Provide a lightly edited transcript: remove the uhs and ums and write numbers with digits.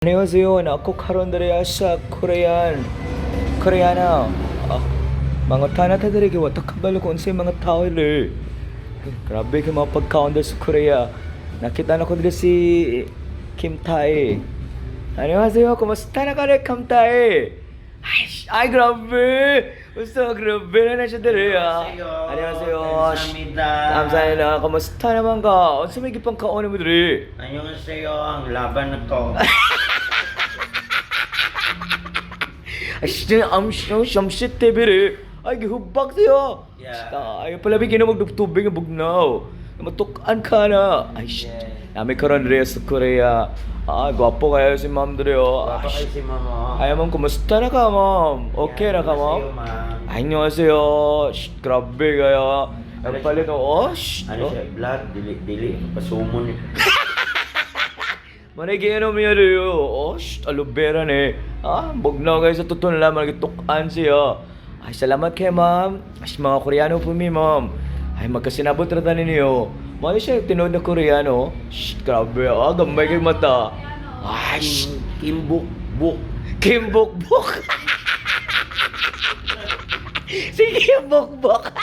안녕하세요. Naa ko karon diri sa Korean. Koreano. Ah, mangutana ta diri kay wa ta kabalo kung unsay mga tao diri. Grabe kay mga pagkaon diri sa Korea. Nakita nako diri si Kim Tae. 안녕하세요. Kumusta na ka Kim Tae? Ay, ay grabe. Basta grabe na na siya diri ah. 안녕하세요. 감사합니다. 감사합니다. Kumusta naman ka? Unsa may gipangkaon mo diri? 안녕하세요. Ang laban na to. Ay, am siyam shit tibiri. Ay, gihubak siya. Yeah. Ay, pala bigyan na magdugtubig ang bugnaw. Matukan ka na. Ay, shit. Yeah. Nami karon diri sa Korea. Ah, gwapo kayo si ma'am diri oh. Guwapo Ay, kayo si mama. Ay, ma'am, kumusta na ka, ma'am? Okay na ka, ma'am? 안녕하세요, ma'am. 안녕하세요. Shit, grabe kayo. Ang palit, oh, shit. Ano siya? Vlog? Dili, dili. Pasumon niya. Manay giinom niya rin. Oh, shit, aloe vera ni. Ah, bugnaw kayo sa totoo nila, magitukan siya. Ay, salamat kay ma'am. Ay, mga Koreano po mi, ma'am. Ay, magkasinabot ra tanin niyo. Mali siya tinuod na Koreano. Shit, grabe. Ah, gamay kay mata. Ay, shit. Kim Buk Buk. Kim Bukbuk. Si Kim Bukbuk.